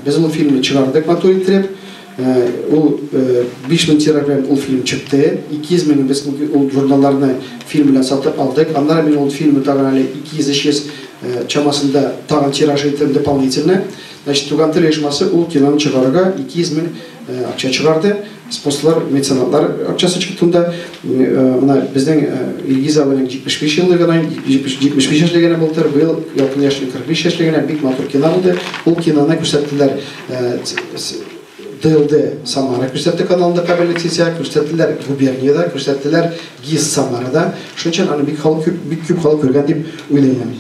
Без ул фильмны чыгардык матур иттереп. Ул 5000 тираж белән ул фильм чыкты. 200 мең без ул журналларны фильм белән сатып алдык. Аннары мин ул фильмны тагын әле 200-300 чамасында тагын тираж иттем дополнительно. Значит, Туган тел оешмасы ул киноны чыгарырга 200 мең акча чыгарды. Спонсорлар, меценатлар акчасы чыкты да. Менә безнең Илгиз абының 75 еллыгына, 75 яшьлегенә былтыр, быел Ялкын яшьлек 45 яшьлегенә бик матур кино булды. Ул киноны күрсәттеләр ДЛД Самара күрсәтте каналында кабельлек сетя, күрсәттеләр губерниядә, күрсәттеләр ГИС Самарада. Шуның өчен аны бик халык күп, бик күп халык күргән дип уйлыйм.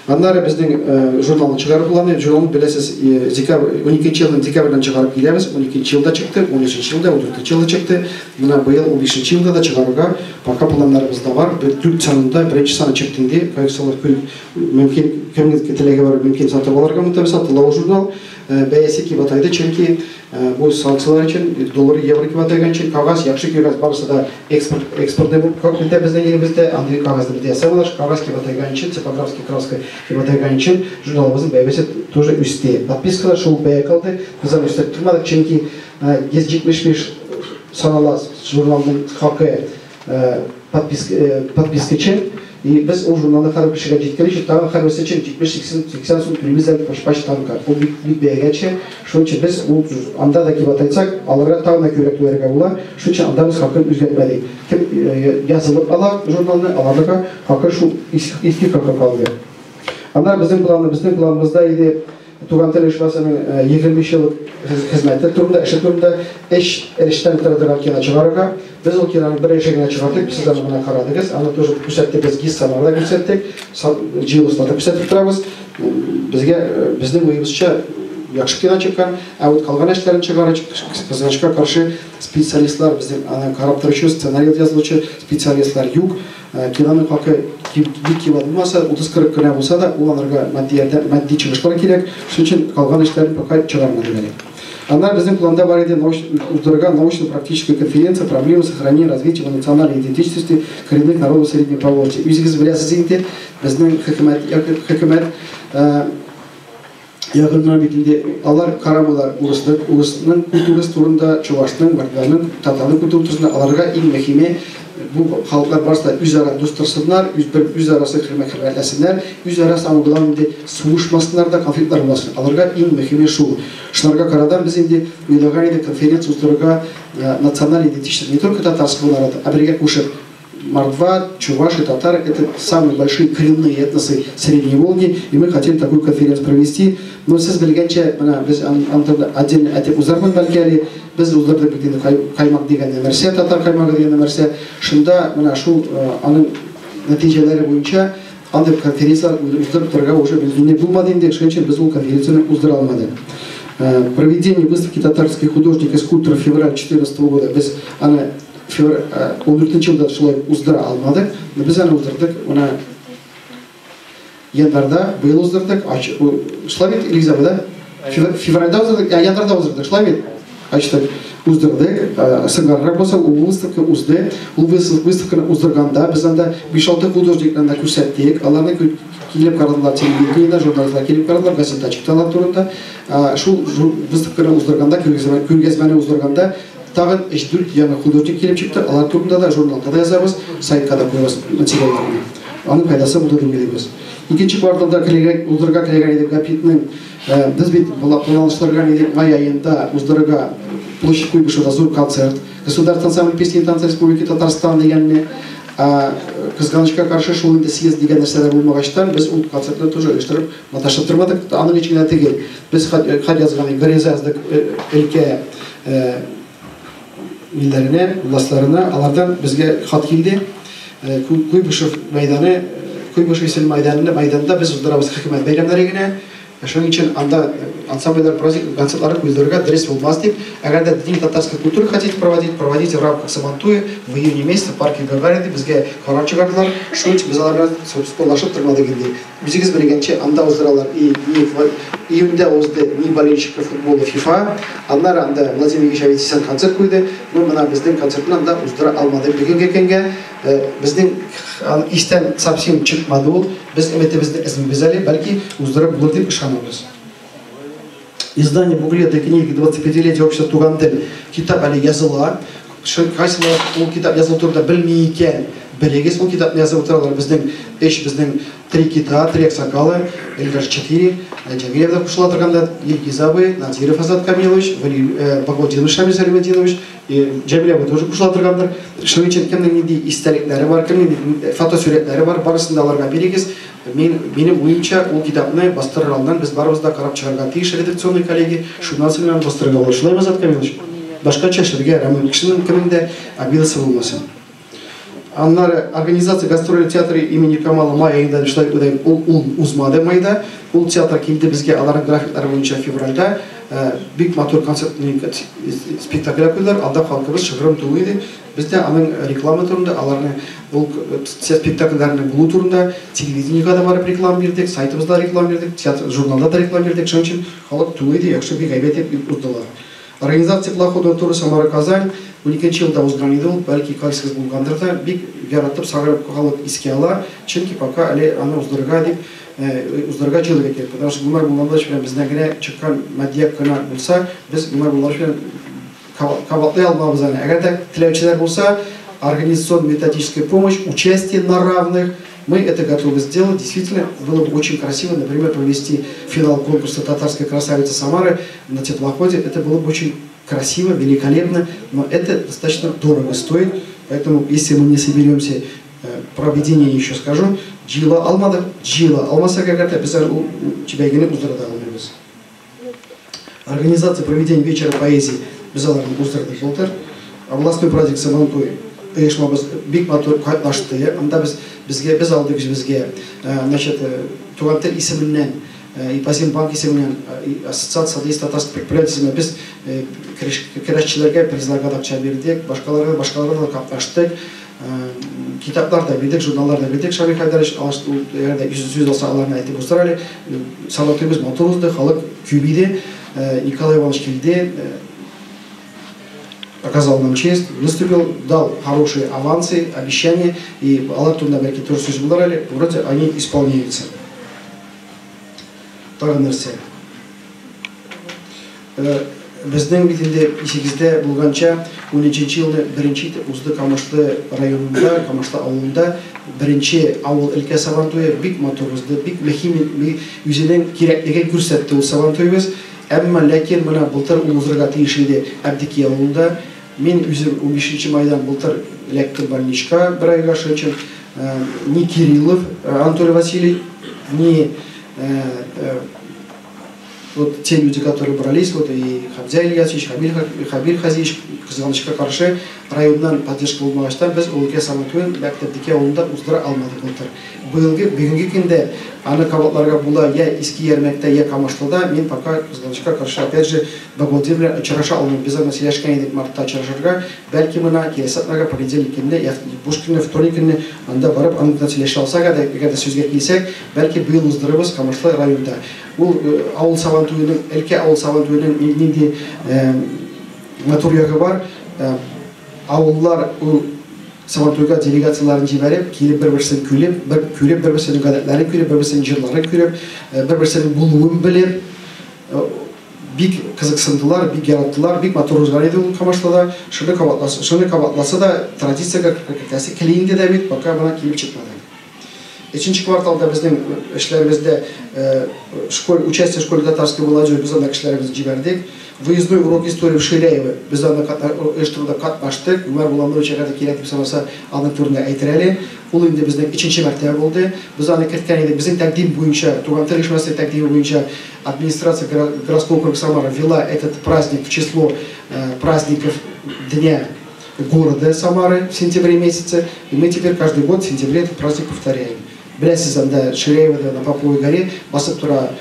Аннары безнең журналны чыгарып планы, журналны беләсез, декабрь, 12 елның декабрьдән чыгарып киләбез, 12 елда чыкты, 13 елда, 14 елда чыкты. Менә быел 15 елда да чыгарырга пока планнарыбызда бар. Бер 4 санында беренче саны чыкты инде. Коллекциялар мөмкин, кемнең теләге бар, мөмкин сатып алырга, монда сатыла ул журнал. Бәясе кыйбатайды, чөнки бу санкциялар өчен доллар, евро кыйбатайган өчен кагаз, яхшы кагаз барысы да экспорт, экспортный булып китә безнең илебездә, андый кагазны бездә ясамыйлар, кагаз кыйбатайган өчен, типографский краска кыйбатайган өчен журналыбызның бәясе тоже үсте. Подпискалар шул бәя калды, без аны өстәп тормадык, чөнки 175 санала журналның хакы подписка өчен. И без ул журналны һәрбер кешегә җиткерү өчен тагын һәрберсе өчен 70-80 сум түлибез әле почтамка. Ул бик бик бәягә төшә. Шуның өчен без ул анда да кыйбат әйтсәк, аларга тагын да күбрәк түләргә була. Шуның өчен анда без хакын үзгәртмәдек. Кем язылып ала журналны, аларга хакы шул иске хакы калды. Анда безнең планы, безнең планыбызда иде Туган тел оешмасының 25 еллык хезмәте турында, эше турында эш эштән тора торган кино чыгарырга. Без ул киноны бер эше генә чыгардык, сез аны менә карадыгыз. Аны тоже күрсәттек, без ГИС Самарада күрсәттек, җыелышларда күрсәтеп торабыз. Безгә, безнең уебызча, яхшы кино чыккан, ә вот калган эшләрен чыгарыч, кызганычка каршы, специалистлар, безнең аны карап торучы, сценарий язылучы специалистлар юк. Киноның хакы бик кыйбат булмаса, 30-40 кенә булса да, ул аларга матди ярдәм, матди чыгышлар кирәк. Шуның өчен калган эшләрен пока чыгармадык әле. Аннары безнең планда бар иде уздырырга научно-практическую конференция «Проблемы сохранения и развития национальной идентичности коренных народов Средней Поволжья». Үзегез беләсез инде, безнең хөкүмәт ягыннан бит инде алар карамыйлар урысны, урысның культурасы турында, чувашның, мордваның, татарның культурасы турында. Аларга иң мөһиме бу халыклар барысы да үзара дус торсыннар, үз бер үз арасы хөрмәтләсеннәр, үзара самое главное инде сугышмасыннар да, конфликтлар булмасын. Аларга иң мөһиме шул. Шуларга карадан без инде уйлаган идек конференция уздырырга национальный идентичность не только татарского народа, а бергә кушып мордва, чуваши, татары – это самые большие коренные этносы Средней Волги, и мы хотели такую конференцию провести. Но сез белгәнчә, менә без анда отдельно әйтеп узармын бәлки әле, без уздырдык бит инде каймак дигән нәрсә, татар каймагы дигән нәрсә. Шунда менә шул аның нәтиҗәләре буенча андый конференцияләр уздырып торырга уже мөмкинлек булмады инде, шуның өчен без ул конференцияне уздыра алмадык. Проведение выставки татарских художников и скульпторов в феврале 2014 года без аны 14 елда шулай уздыра алмадык, но без аны уздырдык менә январьда, быел уздырдык. Шулай бит, Илгиз абый, да? Февральдә уздырдык, январьда уздырдык, шулай бит? Ачтык, уздырдык. Сыңаррак булса, ул выставка узды. Ул выставканы уздырганда без анда 5-6 художникларны күрсәттек. Аларны килеп карадылар телевидениедә, журналистлар килеп карадылар, газета чыкты алар турында. Шул выставканы уздырганда, күргәзмәне уздырганда тагын 3-4 яңа художник килеп чыкты. Алар турында да журналда да язабыз, сайтка да куябыз материалларны. Аның файдасы булды дип уйлыйбыз. Икенче кварталда уздырырга теләгән идек ГАПИТның, без бит планлаштырган идек май аенда уздырырга площадь Куйбышева зур концерт Государственный ансамбль песни и танца Республики Татарстан дигәнне. Кызганычка каршы, шул инде съезд дигән нәрсәләр булмагачтан, без ул концертны тоже оештырып маташып тормадык. Аның өчен генә түгел. Без хат язган, гариза яздык өлкә илләренә, властьларына, алардан безгә хат килде. Куйбышев мәйданы, Куйбышев исемле мәйданында, мәйданда без уздырабыз хөкүмәт бәйрәмнәре генә. Шуның өчен анда ансамбльләр праздник концертларын уздырырга дөрес булмас дип, әгәр дә День татарской культуры хотите проводить, проводите в рамках Сабантуя в июне месяце в парке Гагарина дип безгә карар чыгардылар. Шуның өчен без алар белән спорлашып тормадык инде. Үзегез белгәнчә, анда уздыралар и июньдә узды Дни болельщиков футбола ФИФА. Аннары анда Владимир Ильич Аветисян концерт куйды. Но менә безнең концертны анда уздыра алмады бүгенге көнгә. Безнең истән совсем чыкмады ул. Без өметебезне өзмибез әле, бәлки уздырып булыр дип ышанабыз. Издание буклета книги 25-летия общества «Туган тел» китап әле языла. Кайсылар ул китап язылу турында белми икән, белегез, ул китапны язып утыралар безнең эш, безнең три кита, три аксакала, или даже четыре, Джамилев да кушыла торганда, Ильгиз абый, Надиров Азат Камилович, Багаутдинов Шамил Салиметдинович, Джамилев тоже кушыла торгандыр. Шуның өчен кемнең нинди истәлекләре бар, кемнең нинди фотосурәтләре бар, барысын да аларга бирегез. Минем уемча, ул китапны бастырыр алдыннан без барыбыз да карап чыгарга тиеш, редакционный коллеги, шуннан соң гына бастырырга була. Шулаймы, Азат Камилович? Башкача эшләргә ярамый, кешенең кемнең дә обидасы булмасын. Аннары организация гастрольный театры имени Камала май аенда шулай уйлыйм, ул узмады майда. Ул театр килде безгә аларның графиклары буенча февральдә. Бик матур концерт, спектакль куйдылар. Анда халкыбыз шыгрым тулы иде. Без дә аның реклама турында, аларны ул спектакльләрне булу турында телевидениегә дә барып реклама бирдек, сайтыбызда реклама бирдек, театр журналда да реклама бирдек. Шуның өчен халык тулы иде, яхшы бик әйбәт итеп уздылар. Организация теплоходного тура Самара-Казань 12 елда узган иде ул, бәлки кайсыгыз булгандыр да, бик яратып сагынып халык искә ала, чөнки пока әле аны уздырырга дип уздырырга җыелырга кирәк. Потому что Гомәр Мулланович белән бездән генә чыккан матдият кына булса, без Гомәр Мулланович белән кабатлый алмабыз аны. Әгәр дә теләүчеләр булса, организационно-методическая помощь, участие на равных, мы это готовы сделать. Действительно, было бы очень красиво, например, провести финал конкурса «Татарская красавица Самары» на теплоходе. Это было бы очень красиво, великолепно, но это достаточно дорого стоит. Поэтому, если мы не соберемся, про объединение еще скажу, җыела алмадык, җыела алмасак әгәр дә, без ул чибәйгене уздыра да алмыйбыз. Организация проведения вечера поэзии без аларны уздырдык былтыр. Областной праздник Сабантуй оешмабыз бик матур катнашты. Анда без безгә без алдык үзебезгә, значит, Туган тел исеменнән, Ипозимбанк исеменнән, Ассоциация содействия татарских предприятий исеменнән без көрәшчеләргә призларга да акча бирдек, башкаларга башкаларга да катнаштык. Китаплар да бирдек, журналлар да бирдек. Шамил Хайдарович, әгәр дә сүз алса, аларны әйтеп уздыр әле. Сабантуебыз матур узды, халык күп иде. Николай Иванович килде, оказал нам честь, выступил, дал хорошие авансы, обещания, и алар турында бәлки тоже сүз булыр әле, вроде они исполняются. Тагын нәрсә. Безнең бит инде исегездә булганча, 13 елны беренче итеп узды Камышлы районында, Камышлы авылында беренче авыл өлкә Сабантуе бик матур узды, бик мөһим үзенең кирәклеген күрсәтте ул Сабантуебыз. Әмма ләкин менә былтыр ул узырга тиеш иде Әбдеки авылында. Мин үзем 15 майдан былтыр эләктем больничка бер айга, шуның өчен ни Кириллов Анатолий Васильевич, ни вот те люди, которые брались, вот и Хамзя Ильясович, Хабиль Хазиевич, кызганычка каршы, районнан поддержка булмагачтан без ул өлкә Сабантуен Әбдеки авылында уздыра алмадык былтыр. Быелгы бүгенге көндә аны кабатларга була я Иске Ярмәктә, я Камышлыда. Мин пока кызганычка каршы, опять же, Багаутдин белән очраша алмыйм. Без аны сөйләшкән идек мартта очрашырга. Бәлки менә киләсе атнага понедельник көнне, я буш көнне, вторник көнне анда барып аны белән сөйләшә алсак, әгәр дә сүзгә килсәк, бәлки быел уздырырбыз Камышлы районында. Ул авыл Сабантуеның, өлкә авыл Сабантуеның нинди матур ягы бар. Авыллар ул Сабантуйга делегацияларын җибәреп, килеп бер-берсен күреп, бер күреп, бер-берсенең гадәтләрен күреп, бер-берсенең җырларын күреп, бер-берсенең булуын белеп, бик кызыксындылар, бик яраттылар, бик матур узган иде ул Камышлыда. Шуны кабатласы, шуны кабатласы да традициягә кертәсе килә инде дә бит, пока менә килеп чыкмады. Өченче кварталда безнең эшләребездә школь, участие в школе татарской молодежи, без анда кешеләребезне җибәрдек. Выездной урок истории в Ширяево, без анда оештыруда катнаштык. Гомәр Буланович әгәр дә кирәк дип санаса, аның турында әйтер әле. Ул инде безнең өченче мәртәбә булды. Без аны керткән идек. Безнең тәкъдим буенча, Туган тел оешмасы тәкъдиме буенча администрация городского округа Самара ввела этот праздник в число праздников Дня города Самары в сентябре месяце. И мы теперь каждый год в сентябре этот праздник повторяем. Беләсез, анда Ширяевода на Поповой горе басып тора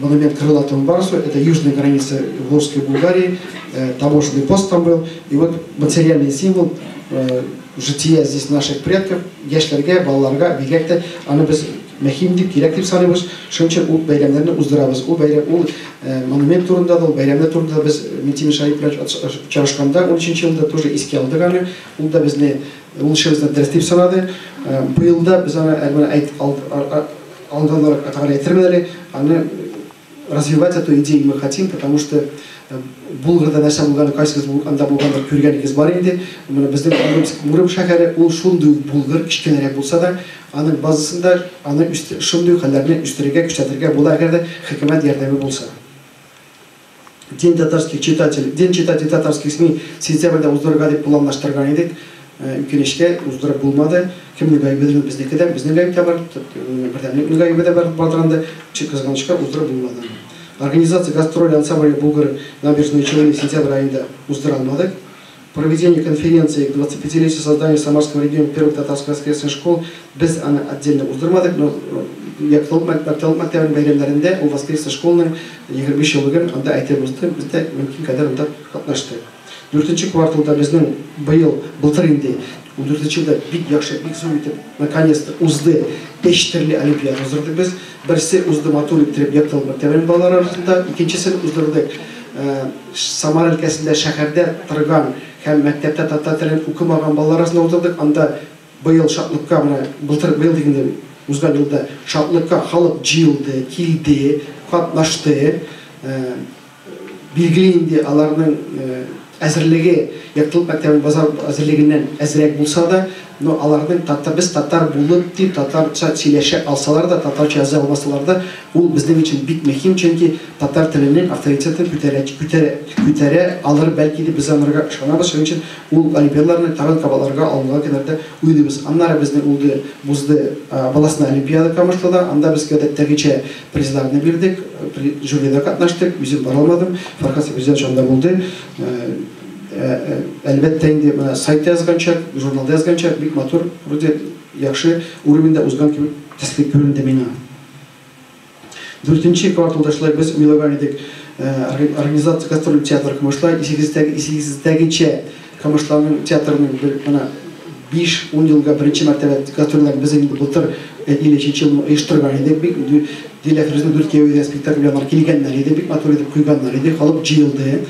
монумент Крылатому Барсу, это южная граница Волжской Булгарии, таможенный пост там был. И вот материальный символ жития здесь наших предков, яшьләргә, балаларга бигрәк тә аны без мөһим дип, кирәк дип саныйбыз. Шуның өчен ул бәйрәмнәрне уздырабыз. Ул бәйрәм, ул монумент турында да, ул бәйрәмнәр турында да без Минтимер Шарип белән очрашканда 13 елда тоже искә алдык аны. Ул да безне, ул эшебезне дөрес дип санады. Быел да без аны әле менә әйт алданрак тагын әйтермен әле, аны Развивать эту идею мы хотим, потому что Булгарда нәрсә булганы, кайсыгыз анда булгандыр, күргәнегез бар инде. Менә безнең Муром шәһәре ул шундый ук Булгар, кечкенәрәк булса да, аның базасында аны шундый ук хәлләрне үстерергә, көчәйтергә була, әгәр дә хөкүмәт ярдәме булса. День татарских читателей, День читателей татарских СМИ сентябрьдә уздырырга дип планлаштырган идек. Үкенечкә, уздырып булмады. Кемнең гаебедер, безнеке дә, безнең гаеп тә бар, бердәмлекнең гаебе дә бар бардыр анда. Кызганычка, уздырып булмады. Организация гастроли ансамбля «Булгар» Набережные Челны сентябрь аенда уздыра алмадык. Проведение конференции к 25-летию создания в Самарском регионе первых татарских воскресных школ без аны отдельно уздырмадык, но Яктылык мәктәбенең бәйрәмнәрендә ул воскресный школның 25 еллыгын анда әйтеп узды, без дә мөмкин кадәр анда катнаштык. Дүртенче кварталда безнең быел, былтыр инде, 14 елда бик яхшы, бик зур итеп, наконец-то узды. Өч төрле олимпиада уздырдык без. Берсе узды матур иттереп Яктылык мәктәбенең балалары арасында, икенчесен уздырдык Самара өлкәсендә шәһәрдә торган һәм мәктәптә татар телен укымаган балалар арасында уздырдык. Анда быел шатлыкка менә былтыр, быел дигәндә узган елда шатлыкка халык җыелды, килде, катнашты. Билгеле инде, аларның әзерлеге Яктылык мәктәбенең базар әзерлегеннән әзрәк булса да, но аларның татар, без татар булып дип татарча сөйләшә алсалар да, татарча яза алмасалар да, ул безнең өчен бик мөһим, чөнки татар теленең авторитетын күтәрә, күтәрә, күтәрә алыр бәлки дип без анарга ышанабыз. Шуның өчен ул олимпиадаларны тагын кабатларга алынга көннәрдә уйлыйбыз. Аннары безнең улды бузды волостная олимпиада Камышлыда. Анда без гадәттәгечә призларны бирдек, жюрида катнаштык. Үзем бара алмадым. Фархат Сабирҗанович анда булды. Әлбәттә инде, менә сайтта язганча, журналда язганча, бик матур, вроде яхшы уровеньдә узган кебек төсле күренде миңа. Дүртенче кварталда шулай без уйлаган идек организация гастроль театр Камышла, исегездәгечә, Камышланың театрының бер менә 5-10 елга беренче мәртәбә гастрольләрне без инде былтыр 53 елны оештырган идек. Бик Дилә Фирүзнең «Дүрт кияү» дигән спектакль белән алар килгәннәр иде, бик матур итеп куйганнар иде, халык җыелды.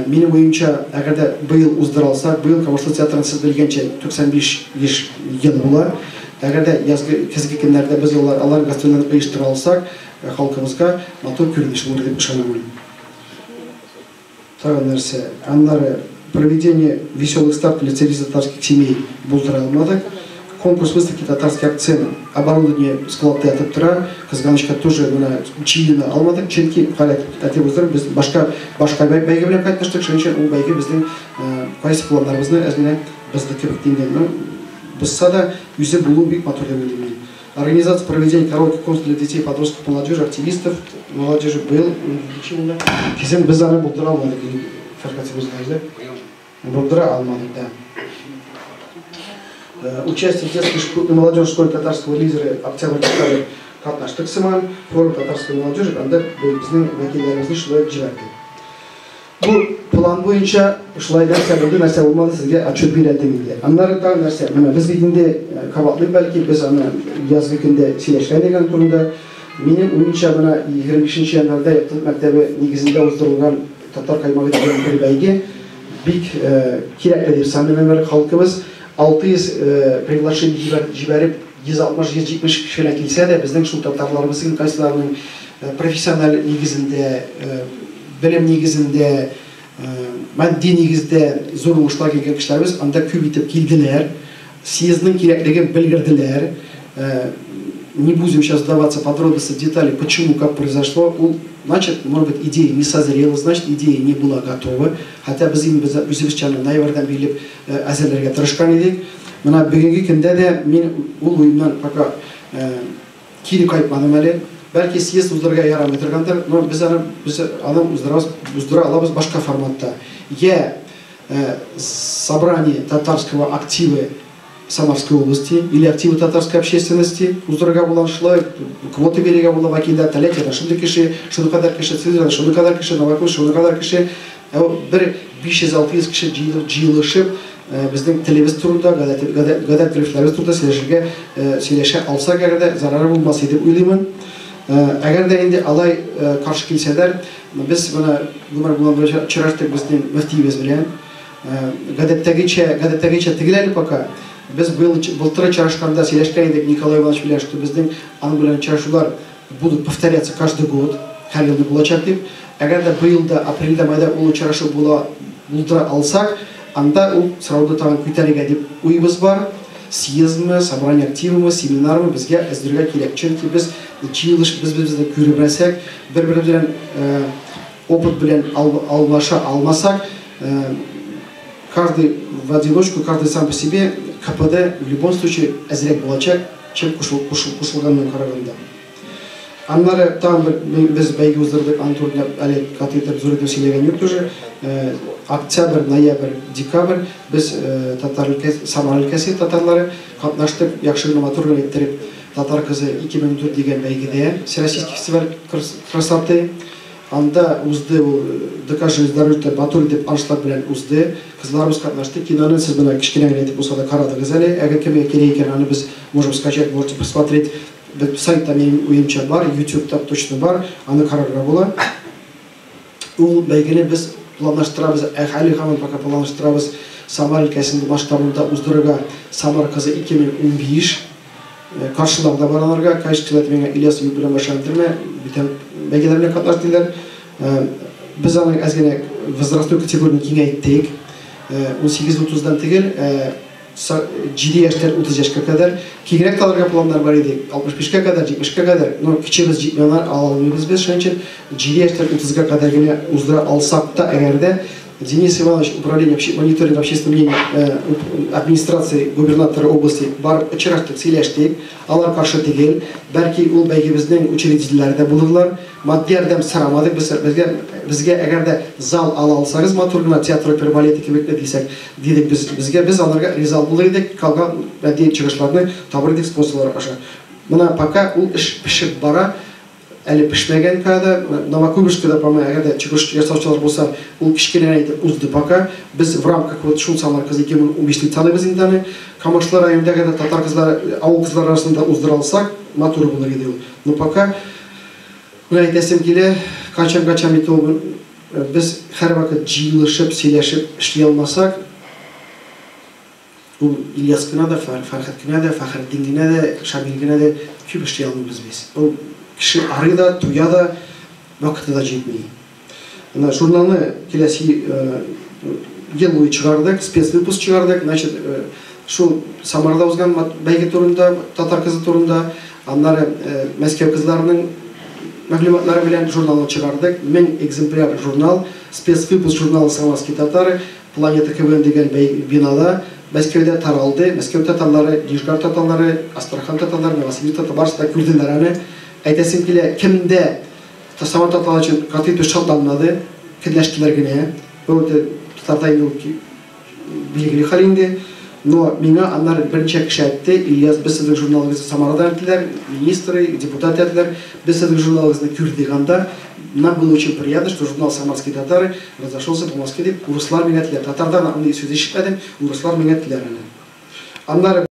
Минем уемча, әгәр дә быел уздыра алсак, быел Камышлы театрының, сез белгәнчә, 95 ел була. Әгәр дә язгы, көзге көннәрдә без алар гастрольләрен оештыра алсак, халкыбызга матур күренеш булыр дип ышанамын. Тагын нәрсә? Аннары проведение веселых старт лицеистов татарских семей булдыра алмадык. Конкурс выставки «Татарский акцент», оборудование складта ятып тора. Кызганычка, тоже менә җыена алмадык, чөнки әйтеп уздырып, без башка бәйге белән катнаштык. Шуның өчен ул бәйге безнең кайсы планнарыбызны әз генә бозды кебек инде. Ну, бозса да, үзе булу бик матур дип уйлыйм мин. Организация проведения коротких курсов для детей, подростков, молодежи, активистов, молодежи был, ничего. Кизен без аны булдыра алмадык, Фәрхат Сибузович, да? Булдыра алмадык, да. Участие в детской школе, молодежной школе татарского лидера октябрь декабрь катнаштык сыман, форум татарской молодежи, анда безнең вәкилләребезне шулай җибәрдек. Бу план буенча шулай нәрсә булды, нәрсә булмады, сезгә отчет бирәлдем инде. Аннары тагын нәрсә, менә без бит инде кабатлыйм бәлки, без аны язгы көндә сөйләшкән идек турында. Минем уенча, менә 25 январьда Яктылык мәктәбе нигезендә уздырылган «Татар каймагы» дигән бер бәйге бик кирәкле дип саныйм. Бер халкыбыз 600 приглашение җибәреп, 160-170 кеше генә килсә дә, безнең шул татарларыбызның кайсыларының профессиональ нигезендә, белем нигезендә, матди нигездә зур уңышлар килгән кешеләребез анда күп итеп килделәр, съездның кирәклеген белгерделәр. Не будем сейчас вдаваться в подробности, детали, почему, как произошло. Ул, значит, может быть, идея не созрела, значит, идея не была готова. Хотя без инде без үзебезчә ноябрьдән бирле әзерләргә тырышкан идек. Менә бүгенге көндә дә мин ул уемнан пока кире кайтмадым әле. Бәлки, съезд уздырырга ярамый торгандыр, но без аны уздырабыз, уздыра алабыз башка форматта. Я собрание татарского актива Самарской области или активы татарской общественности уздырырга була, шулай квота бирергә була вәкилләр, Тольяттидан шундый кеше, шуны кадәр кеше, Сызраньдан шуны кадәр кеше, Новокузнецк шуны кадәр кеше, бер 500-600 кеше җыелышып, безнең телебез турында, гадәт горефләребез турында сөйләшергә, сөйләшә алсак, әгәр дә зарары булмас иде дип уйлыймын. Әгәр дә инде алай каршы килсәләр, без менә Гомәр Булан очраштык безнең мөфтиебез белән. Гадәттәгечә түгел әле пока. Без быел, былтыр очрашканда сөйләшкән идек Николай Иванович белән, что безнең аның белән очрашулар будут повторяться каждый год. һәр елны булачак дип. Әгәр дә быел да апрельдә, майда ул очрашу була булдыра алсак, анда ул сорауны тагын күтәрергә дип уебыз бар. Съездмы, собрание активымы, семинармы безгә әзерләргә кирәк. Чөнки без җыелыш без безне күрмәсәк, бер-бер белән опыт белән алмаша алмасак, каждый в одиночку, каждый сам по себе КПД в любом случае әзрәк булачак, чем кушылганнан караганда. Аннары там без бәйге уздырдык, аның турында әле каты итеп зур итеп сөйләгән юк тоже. Октябрь, ноябрь, декабрь без татар өлкәсе, Самара өлкәсе татарлары катнаштык, яхшы гына матур гына иттереп «Татар кызы 2004» дигән бәйгедә, Всероссийский фестиваль красоты. Анда узды ул ДК железнодорожный матур итеп аншлаг белән узды. Кызларыбыз катнашты. Киноны сез менә кечкенә генә итеп булса да карадыгыз әле. Әгәр кемгә кирәк икән, аны без можем скачать, можете посмотреть. Сайтта минем уемча бар, YouTube'та точно бар, аны карарга була. Ул бәйгене без планлаштырабыз, әле һаман пока планлаштырабыз. Самара өлкәсендә масштабында уздырырга «Самара кызы 2015» каршылар да бар аларга. Конечно, миңа Ильяс юк белән башландырма, бүтән бәйгеләр белән катнаш диләр. Без аны әз генә возрастной категорияне киңәйттек. 18-30-дан түгел, 7 яшьтән 30 яшькә кадәр. Киңрәк алырга планнар бар иде. 65-кә кадәр, 70-кә кадәр. Но кечебез җитмәләр ала алмыйбыз без. Шуның өчен 7 яшьтән 30-га кадәр генә уздыра алсак та, әгәр дә Денис Иванович, управление мониторинга общественного мнения администрации губернатора области барып очраштык, сөйләштек. Алар каршы түгел. Бәлки ул бәйгебезнең учредительләре дә булырлар. Матди ярдәм сорамадык. Без безгә әгәр дә зал ала алсагыз, матур гына театр опера балеты кебек дисәк, дидек без безгә, без аларга риза булыр идек. Калган матди чыгышларны табыр идек спонсорлар аша. Менә пока ул эш пешеп бара. Әле пешмәгән када, Новокуйбышевскада, по-моему, әгәр дә чыгыш ясаучылар булса, ул кечкенә итеп узды пока. Без в рамках вот шул «Самар кызы 2015» дип саныйбыз инде аны. Камышлы районында әгәр дә татар кызлары, авыл кызлары арасында уздыра алсак, матур булыр иде ул. Но пока менә әйтәсем килә, кайчан-кайчан бит ул без һәрвакыт җыелышып, сөйләшеп эшли алмасак, ул Ильяс кына да, Фәрхәт кенә дә, Фәхретдин генә дә, Шамил генә дә күп эшли алмыйбыз без. Ул кеше арый да, туя да, вакыты да җитми. Менә журналны киләсе ел буе чыгардык, спецвыпуск чыгардык, значит, шул Самарада узган бәйге турында, татар кызы турында, аннары Мәскәү кызларының мәгълүматлары белән журналны чыгардык. 1000 экземпляр журнал, спецвыпуск журналы «Самарские татары», Планета КВН дигән бинада Мәскәүдә таралды. Мәскәү татарлары, Нижгар татарлары, Астрахан татарлары, Новосибирск татарлары барысы да күрделәр аны. Әйтәсем килә, кемдә Самар татарлары өчен каты итеп шатланмады, көнләштеләр генә. Бу татарда инде ул билгеле хәл инде. Но миңа аннары берничә кеше әйтте: «Ильяс, без сезнең журналыгызны Самарадан әйттеләр, министры, депутат әйттеләр, без сезнең журналыгызны күрдек анда. Нам было очень приятно, что журнал «Самарские татары» разошелся по Москве», дип, урыслар миңа әйттеләр. Татардан андый сүз ишетмәдем, урыслар миңа әйттеләр аны. Аннары